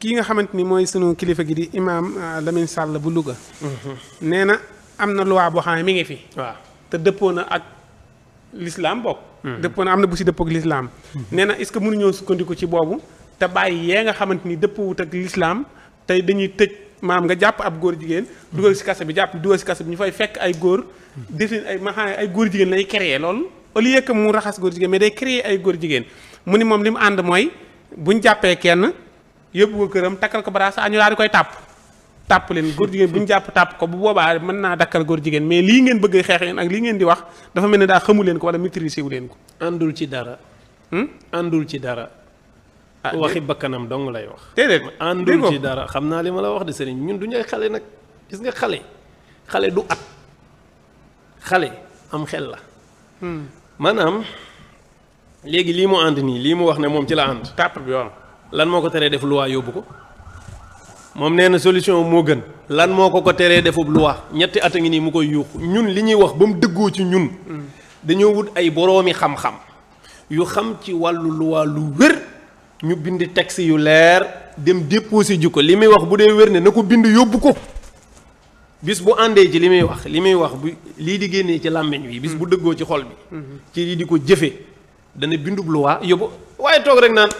kii nga xamante ni mooy sunu kilifa gi di imaam Lamine Sall bu Louga. nee na am na loi boo xam ne mi ngi fi. waaw te dëppoo na ak l'islam bokk. dëppoo na am na bu si dëppoo ak l'islam. nee na est-ce que mënuñoo sukkandiku ci boobu te bàyyi yee nga xamante ni dëppoowut ak l'islam tey dañuy tëj maam nga jàpp ab góor jigéen. dugal si kaso bi dugal si kaso bi ñu fay fekk ay góor. defin ay ma xam ne ay góor jigéen lay créer loolu au lieu que mu raxas góor jigéen mais day créer ay góor jigéen mu ni moom li mu ànd mooy buñ jàppee kenn yóbbu ko këram takkal ko bara sa ñu daal di koy tàpp leen góor jigéen bu ñu jàpp tàpp ko bu boobaa mën naa dakkal góor jigéen mais lii ngeen bëgg xeex leen ak lii ngeen di wax dafa mel ne daa xamu leen ko wala maîtriser wu leen ko. àndul ci dara. àndul ci dara. waxi bakkanam dong lay wax. déedéet àndul ci dara xam naa li ma la wax de sëriñ ñun du ñuy xale nag gis nga xale du at xale am xel la. maanaam léegi lii mu ànd nii lii mu wax ne moom ci la ànd. tàpp bi yoon. lan moo ko teree def loi yóbbu ko moom nee na solution moo gën lan moo ko teree defub loi ñetti at a ngi nii mu koy yuuxu ñun li ñuy wax ba mu dëggoo ci ñun. dañoo wut ay boroomi xam-xam yu xam ci wàllu loi lu wér ñu bind texte yu leer dem déposé ji ko li muy wax bu dee wér ne na ko bind yóbbu ko bis bu àndee ci li muy wax bu lii di génnee ci làmmiñ wi bis bu dëggoo ci xol bi. ci lii di ko jëfe dana bindub loi yóbbu waaye toog rek naan.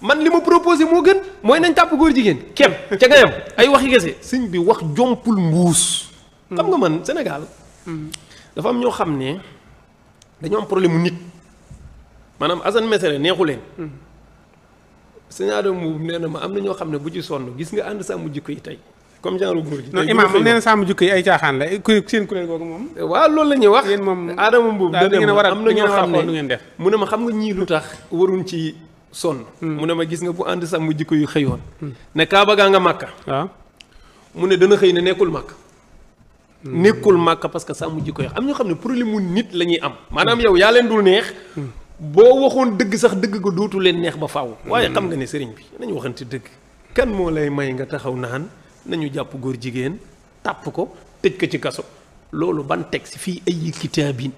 man li ma proposé moo gën mooy nañ tàpp góor jigéen kem ca nga yam ay waxi kese sëñ bi wax jompul mbuus. xam nga man Sénégal. dafa am ñoo xam ne dañoo am problème mu nit maanaam Assane Mesere neexu leen. sëñ Adama nee na ma am na ñoo xam ne bu ci sonn gis nga ànd sàmm jikko yi tey comme genre góor gi. non imaam moom nee na sàmm jikko yi ay caaxaan la seen kuréel googu moom. waaw loolu la ñuy wax. yéen moom Adama Mbuub daal da ngeen a war a am na ñoo xam ne lu ngeen def. mu ne ma xam nga ñii lu tax waruñ ci. sonn mu ne ma gis nga bu ànd sàmm jikko yu xëyoon ne Kaaba gaa nga màkka waaw mu ne dana xëy ne nekkul màkk parce que sàmm jikko yi am ñoo xam ne problème mu nit la ñuy am maanaam yow yaa leen dul neex boo waxoon dëgg sax dëgg ko dootu leen neex ba faaw waaye xam nga ne sëriñ bi nañu waxante dëgg kan moo lay may nga taxaw naan nañu jàpp góor jigéen tàpp ko tëj ko ci kaso loolu ban texte fii ay kitaabin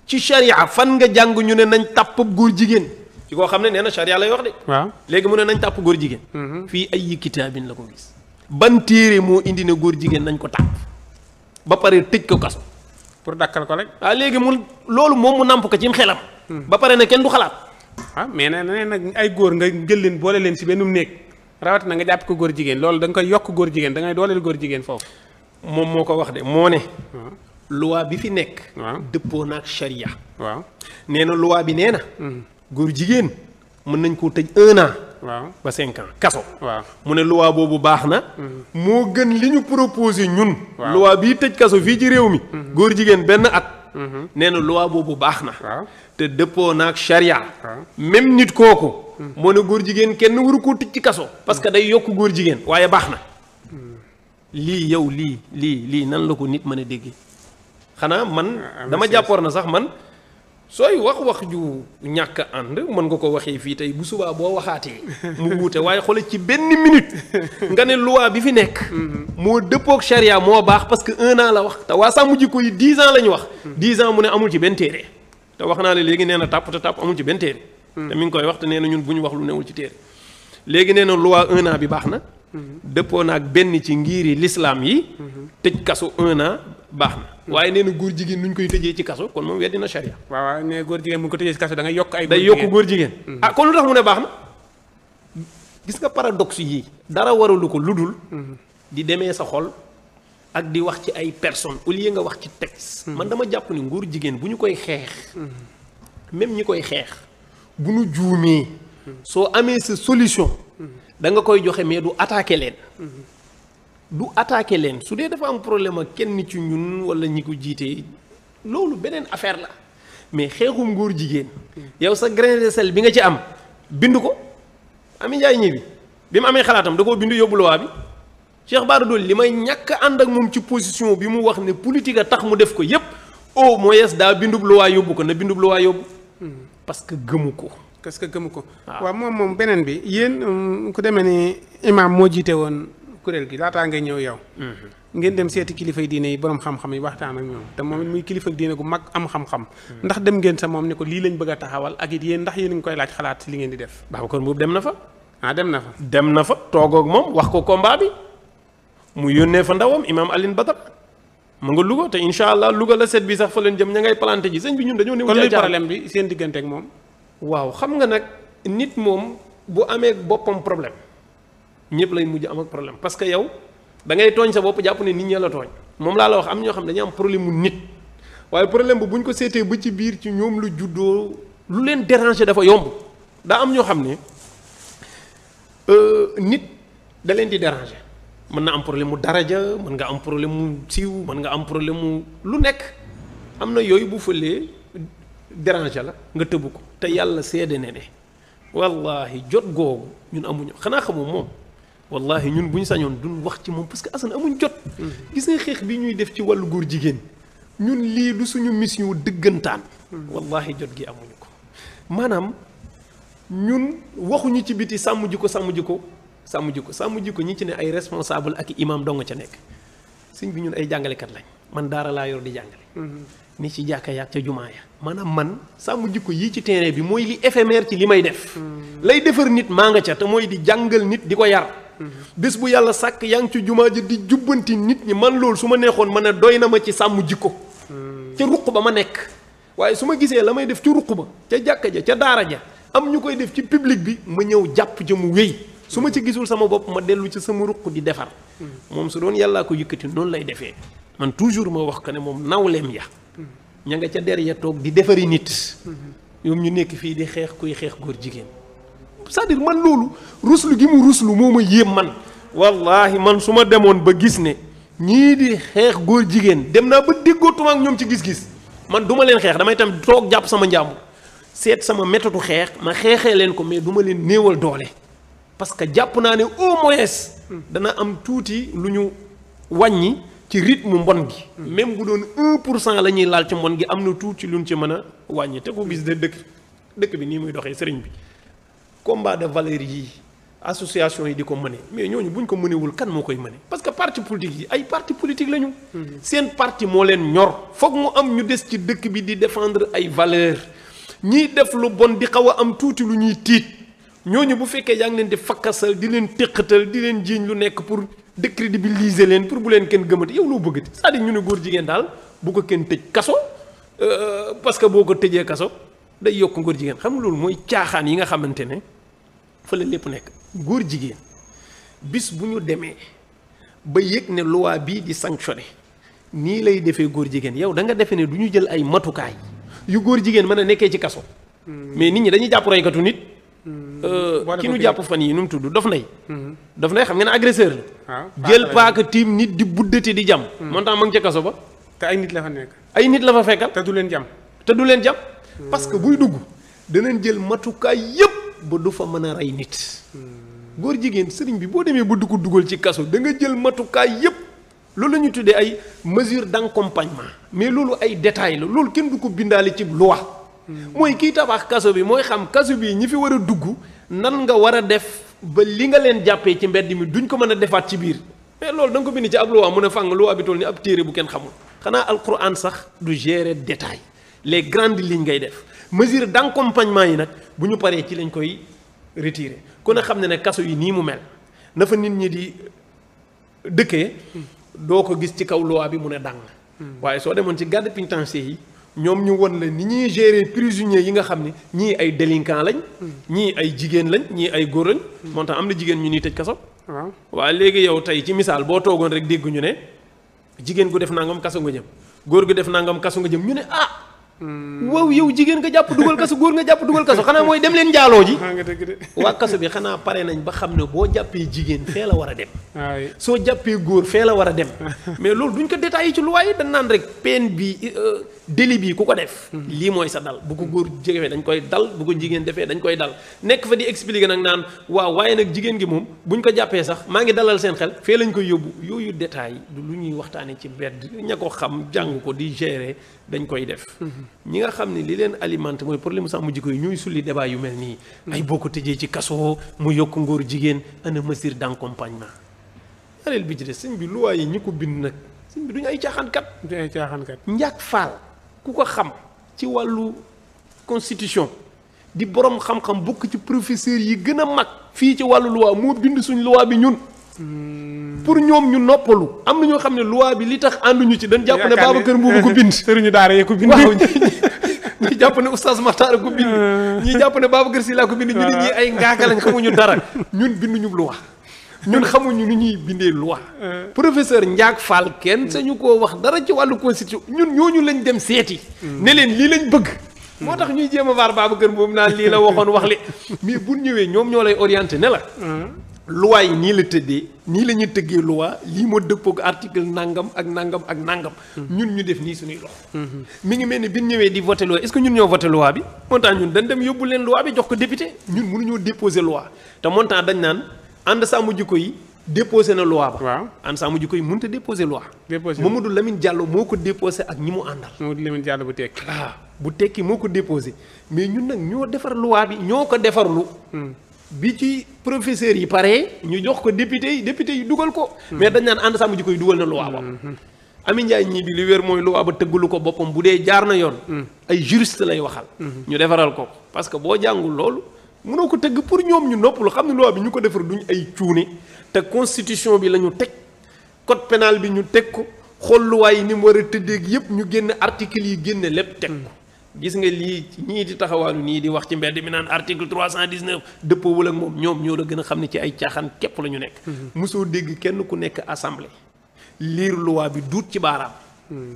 ci charia fan nga jàng ñu ne nañ tàpp góor jigéen ci koo xam ne nee na charia lay wax de. waaw léegi mu ne nañ tàpp góor jigéen. fii ay kitaabin la ko gis. ban téere moo indi ne góor jigéen nañ ko tàpp ba pare tëj ko kaso. pour dakkal ko rek. waaw léegi mu loolu moom mu nàmp ko ci xelam. ba pare ne kenn du xalaat. mais nee nag ay góor nga jël leen boole leen si benn néeg rawatina nga jàpp ko góor jigéen loolu da nga koy yokk góor jigéen da ngay dooleel góor jigéen foofu. moom moo ko wax de moo ne. loi bi fi nekk. waaw dëppoo na ak charia. waaw nee na loi bi nee na. góor jigéen mën nañ koo tëj 1 an. waaw ba 5 ans kaso. waaw mu ne loi boobu baax na. moo gën li ñu proposé ñun. waaw loi bii tëj kaso fii ci réew mi. góor jigéen benn at. nee na loi boobu baax na. waaw te dëppoo na ak charia. waaw même nit kooku. moo ne góor jigéen kenn waru koo tëj ci kaso. parce que day yokk góor jigéen waaye baax na. lii yow lii nan la ko nit mën a déggee. xanaa man dama jàppoor na sax man sooy wax ju ñàkk ànd mën nga ko waxee fii tey bu subaa boo waxaatee mu wuute waaye xoolal ci benn minute nga ne loi bi fi nekk moo dëppook charia moo baax parce que 1 an la wax te waa sàmm jikko yi 10 ans la ñu wax 10 ans mu ne amul ci benn téere te wax naa la léegi nee na tàpp te tàpp amul ci benn téere te mi ngi koy wax te nee na ñun bu ñu wax lu newul ci téere léegi nee na loi 1 an bi baax na dëppoo naag benn ci ngiri l'islam yi tëj kaso 1 an baax na waaye nee na góor jigéen nuñ koy tëjee ci kaso kon moom weddi na charia. waaw ne góor jigéen bu ko tëjee ci kaso da ngay yokk ay. day yokk góor jigéen. ah kon lu tax mu ne baax na gis nga paradoxe yii dara waralu ko ludul. di demee sa xol ak di wax ci ay personnes au lieu nga wax ci texte. man dama jàpp ni góor jigéen bu ñu koy xeex. même ñi koy xeex bu ñu juumee. soo amee sa solution. da nga koy joxe mais du attaquer leen. du attaquer leen su dee dafa am problème ak kenn ci ñun wala ñi ko jiitee loolu beneen affaire la mais xeexum góor jigéen yow sa grain de sel bi nga ci am bind ko Ami Njaay ñi bi mu amee xalaatam da koo bind yóbbu loi bi Cheikh Bara Dolly li may ñàkk ànd ak moom ci position bi mu wax ne politique a tax mu def ko yépp au moins daa bindub loi yóbbu ko na bindub loi yóbbu parce que gëmu ko. parce que gëmu ko. waaw moom beneen bi yéen ku demee ni imaam moo jiite woon kuréel gi laataa ngay ñëw yow. ngeen dem seeti kilifa diine yi borom xam-xam yi waxtaan ak ñoom te moom it muy kilifa diine gu mag am xam-xam. ndax dem ngeen sa moom ni ko lii lañ bëgg a taxawal ak it yéen ndax yéen a ngi koy laaj xalaat si li ngeen di def. Babacar Mbuub dem na fa. dem na fa. dem na fa toog ak moom wax ko combat bi mu yónnee fa ndawam Imam Alioune Badara mu nga Louga te incha allah Louga la set bi sax fa leen jëm ña ngay planté ji sëñ bi ñun dañoo néew. kon luy problème bi seen diggante ak moom. waaw xam nga nag nit moom bu amee boppam problème ñëpp lay mujj am ak problème parce que yow da ngay tooñ sa bopp jàpp ne nit ñi la tooñ moom laa la wax am ñoo xam dañuy am problème mu nit waaye problème bu buñ ko seetee ba ci biir ci ñoom lu juddoo lu leen déranger dafa yomb daa am ñoo xam ne nit da leen di déranger mën na am problème mu daraja mën nga am problème mu siiw mën nga am problème mu lu nekk am na yooyu bu fëlee déranger la nga tëbb ko te yàlla seede ne ne wallahi jot googu ñun amuñu xanaa xamoo moom wallahi ñun bu ñu sañoon duñ wax ci moom parce que Assane amuñ jot. gis nga xeex bi ñuy def ci wàllu góor jigéen ñun lii du suñu mission dëggantaan. wallahi jot gi amuñu ko maanaam ñun waxuñu ci biti sàmm ji ko ñi ci ne ay responsable ak imam dong ca nekk sëñ bi ñun ay jàngalekat lañ man daara laa yor di jàngale. ni ci jàkka yaag ca jumaa ya maanaam man sàmm jikko yii ci terrain bi mooy li éphémère ci li may def. lay defar nit maa nga ca te mooy di jàngal nit di ko yar. bés bu yàlla sàkk yaa ngi ci jumaa ji di jubbanti nit ñi man loolu su ma neexoon ma ne doy na ma ci sàmm jikko. ca ruq ba ma nekk. waaye su ma gisee la may def ci ruq ba ca jàkka ja ca daara ja am ñu koy def ci public bi ma ñëw jàpp ja mu wéy su ma ci gisul sama bopp ma dellu ci sama ruq di defar. moom su doon yàllaa ko yëkkati noonu lay defee man toujours ma wax ko ne moom nawleem ya. ña nga ca der ya toog di defari nit. ñoom ñu nekk fii di xeex kuy xeex góor jigéen. c'est-à-dire man loolu ruslu gi mu ruslu moo ma yéem man. wallahi man su ma demoon ba gis ne ñii di xeex góor jigéen dem naa ba déggootuma ak ñoom ci gis-gis man du ma leen xeex damay tam toog jàpp sama njàmbur seet sama méthode xeex ma xeexee leen ko mais du ma leen néewal doole. parce que jàpp naa ne au moins dana am tuuti lu ñu wàññi. ci rythme mbon gi. même bu doon 1% la ñuy laal ci mbon gi am na tuuti luñ ci mën a wàññi te ko gis de dëkk bi nii muy doxee sëriñ bi combat de valeur yi association yi di ko mëne mais ñooñu buñ ko mënewul kan moo koy mëne parce que parti politique yi ay parti politique la ñu. seen parti moo leen ñor foog mu am ñu des ci dëkk bi di défendre ay valeur ñiy def lu bon di xaw a am tuuti lu ñuy tiit ñooñu bu fekkee yaa ngi leen di fakkasal di leen téqatal di leen jiiñ lu nekk pour. décrédibiliser leen pour bu leen kenn gëmati yow loo bëggati c'est-à-dire ñu ne góor jigéen daal bu ko kenn tëj kaso parce que boo ko tëjee kaso day yokk góor jigéen xam nga loolu mooy caaxaan yi nga xamante ne fa la lépp nekk góor jigéen bis bu ñu demee ba yëg ne loi bii di sanctionné nii lay defee góor jigéen yow da nga defe ne du ñu jël ay matukaay yu góor jigéen mën a nekkee ci kaso mais nit ñi dañuy jàpp roykatu nit ki nu jàpp fan yi nu mu tudd Dof Ndeye xam nga ne agresseur la jël paaka tiim nit di buddati di jam moo tax ma ngi ca kaso ba te ay nit la fa nekk ay nit la fa fekkal te du leen jam parce que buy dugg danañ jël matukaay yépp ba du fa mën a rey nit góor jigéen sëriñ bi boo demee ba du ko dugal ci kaso da nga jël matukaay yépp loolu la ñu tuddee ay mesures d'accompagnement mais loolu ay détails la loolu kenn du ko bindaale ci loi mooy kiy tabax kaso bi mooy xam kaso bi ñi fi war a dugg nan nga war a def ba li nga leen jàppee ci mbedd mi duñ ko mën a defaat ci biir mais loolu da nga ko bind ci ab loi mu ne fàng loi bi toll ni ab téere bu kenn xamul xanaa alquran sax du gérer détail les grandes lignes ngay def mesure d'accompagnement yi nag bu ñu paree ci lañ koy retirer ku ne xam ne ne kaso yi nii mu mel na fa nit ñi di dëkkee doo ko gis ci kaw loi bi mu ne dàng waaye soo demoon ci garde pénitentiaire yi ñoom ñu won la ni ñuy gérer prisonniers yi nga xam ne ñii ay délinquants lañ ñii ay jigéen lañ ñii ay góor lañ moo tax am na jigéen ñu ni tëj kaso waaw léegi yow tey ci misaal boo toogoon rek dégg ñu ne jigéen gu def nangam kaso nga jëm góor gu def nangam kaso nga jëm ñu ne waaw yow jigéen nga jàpp dugal kaso góor nga jàpp dugal kaso xanaa mooy dem leen njaaloo ji waa kaso bi xanaa pare nañ ba xam ne boo jàppee jigéen fee la war a dem soo jàppee góor fee la war a dem mais loolu duñ ko détaillé ci loi yi dañ naan rek peine bi délit bi ku ko def lii mooy sa dal bu ko góor jegefee dañ koy dal bu ko jigéen defee dañ koy dal nekk fa di expliquer nag naan waaw waaye nag jigéen gi moom buñ ko jàppee sax maa ngi dalal seen xel fee lañ koy yóbbu yooyu détail du lu ñuy waxtaane ci mbedd ña ko xam jàng ko di gérer dañ koy def ñi nga xam ne li leen alimenté mooy problème mu sàmm jikko yi ñuy sulli débat yu mel nii ay boo ko tëjee ci kaso mu yokk ngóor jigéen ana mesure d'accompagnement ñaareel bi ci des sëñ bi loi yi ñi ko bind nag sëñ bi duñu ay caaxaankat. duñu ay caaxaankat. Ndiak Fall ku ko xam ci wàllu constitution di borom xam-xam bokk ci professeur yi gën a mag fii ci wàllu loi moo bind suñ loi bi ñun. pour ñoom ñu noppalu am na ñoo xam ne loi bi li tax ànduñu ci dañ jàpp ne Babacar Mbuubu ko bind. sëriñu daara yee ko bind. waaw ñi jàpp ne Oustaz Makhtar ko bind. ñi jàpp ne Babacar Sylla ko bind. ñu ne ñi ay ngaaka lañ xamuñu dara ñun binduñu loi. ñun xamuñu nu ñuy bindee loi. professeur Ndiak Fall kenn sañu koo wax dara ci wàllu constitution ñun ñooñu lañ dem seeti. ne leen lii lañ bëgg. moo tax ñuy jéem a vaar Babacar Mbuubu naan lii la waxoon wax li mais bu ñëwee ñoom ñoo lay orienté ne la. loi yi nii la tëddee nii la ñuy tëggee loi lii moo dëppoog article nangam ak nangam ak nangam. ñun ñu def nii suñuy loxo. mi ngi mel ni bi ñu ñëwee di voté loi est-ce que ñun ñoo voté loi bi. montant ñun dañ dem yóbbu leen loi bi jox ko député ñun mënuñoo déposer loi te montant dañ naan ànd sàmm jikko yi déposé na loi ba. waaw ànd sàmm jikko yi mënut a déposé loi. déposé Mamadou Lamine Diallo moo ko déposé ak ñi mu àndal. Mamadou Lamine Diallo bu tekki. waaw bu tekki moo ko déposé mais ñun nag ñoo defar loi bi ñoo ko defarlu. bi ci professeurs yi pare ñu jox ko député yi dugal ko. mais dañ naan ànd sàmm jikko yi dugal na loi ba. Ami Ndiaye ñii bi li wér mooy loi ba tëggalu ko boppam bu dee jaar na yoon. ay juriste lay waxal. ñu defaral ko parce que boo jàngul loolu mënoo ko tëgg pour ñoom ñu noppalu xam ne loi bi ñu ko defar duñ ay cuune te constitution bi la ñu teg code pénal bi ñu teg ko xool loi yi ni mu war a tëddeeg yépp ñu génne article yi génne lépp teg ko. gis nga lii ñii di taxawaalu nii di wax ci mbedd mi naan article 319 dëppoowul ak moom ñoom ñoo la gën a xam ne ci ay caaxaan képp la ñu nekk. mosoo dégg kenn ku nekk assemblée lire loi bi duut ci baaraam.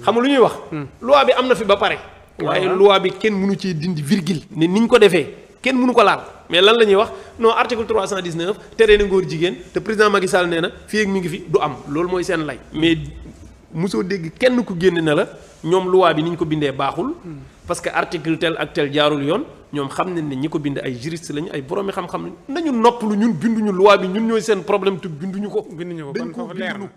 xam nga lu ñuy wax. loi bi am na fi ba pare. waaye loi bi kenn mënu cee dindi virgule. ne niñ ko defee kenn mënu ko laal mais lan la ñuy wax non article 319 tere na ngóor jigéen te président Macky Sall nee na fii ak mi ngi fi du am loolu mooy seen lay. mais mosoo dégg kenn ku génn na la ñoom loi bi ni ñu ko bindee baaxul. parce que article tel ak tel jaarul yoon ñoom xam nañ ne ñi ko bind ay juriste lañu ay boroomi xam-xam nañu noppalu ñun binduñu loi bi ñun ñooy seen problème te binduñu ko. binduñu ko kon foofu leer na